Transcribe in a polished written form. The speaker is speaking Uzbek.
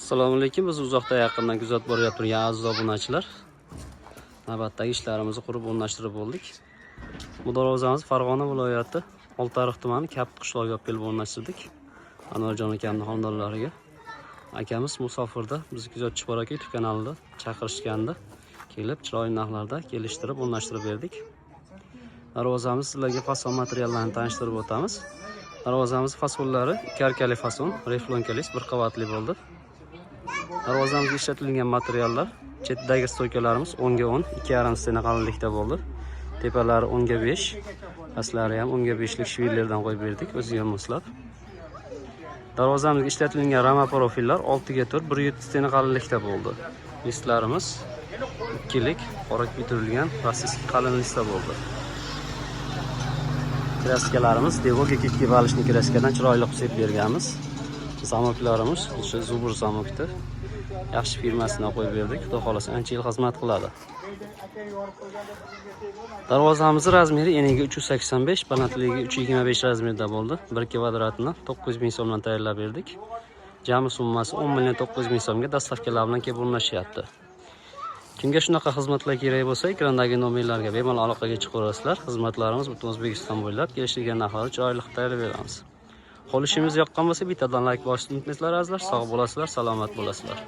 Assalomu alaykum. Biz uzoqda yaqindan kuzatib borayotgan turgan aziz obunachilar. Navbatdagi ishlarimizni qurib o'rnashtirib bo'ldik. Bu darvozamiz Farg'ona viloyati Oltiariq tumani Kapt qishlog'iga olib kelib o'rnashtirdik. Anvarjon akamning xonadonlariga. Akamiz musofirda bizni kuzatishib bor aka YouTube kanalida chaqirishgandi. Kelib chiroyli narxlarda kelishtirib o'rnashtirib berdik. Darvozamiz sizlarga fason materiallarini tanishtirib o'tamiz. Darvozamiz fasonlari ikki arkali fason, рифленка лист, bir qavatli bo'ldi. Darvozamizga ishlatilgan materiallar: chetidagi стойка larimiz 10 ga 10, 2,5 стена qalinlikda bo'ldi. Tepalari 10 ga 5, pastlari ham 10 ga 5 lik shvillerdan qo'yib berdik o'ziga moslab. Darvozamizga ishlatilgan rama profillar 6 ga 4, 1,7 стена qalinlikda bo'ldi. Listlarimiz ikkilik qora kuydirilgan российский qalin listda bo'ldi. Краска larimiz Devoga ketki balishni краска dan chiroyli qilib sepib berganmiz. Замок larimiz o'sha Zubr замок da yaxshi firmasidan qo'yib berdik. Xudo xohlasa, ancha yil xizmat qiladi. Darvozamizni размер i eniga 385, balandligi 325 размер da bo'ldi. 1 kvadratini 900 ming so'mdan tayyorlab berdik. Jami summasi 10 million 900 ming so'mga доставка lar bilan kelib o'rnashyapti. Kimga shunaqa xizmatlar kerak bo'lsa, ekrandagi nomerlarga bemalol aloqaga chiqaverasizlar. Xizmatlarimiz butun O'zbekiston bo'ylab kelishilgan narxlarda chiroyli qilib tayyorlab beramiz. Xo'sh, ishimiz yoqqan bo'lsa, bittadan layk bosishni unutmaysizlar, azizlar. Sog' bo'lasizlar, salomat bo'lasizlar.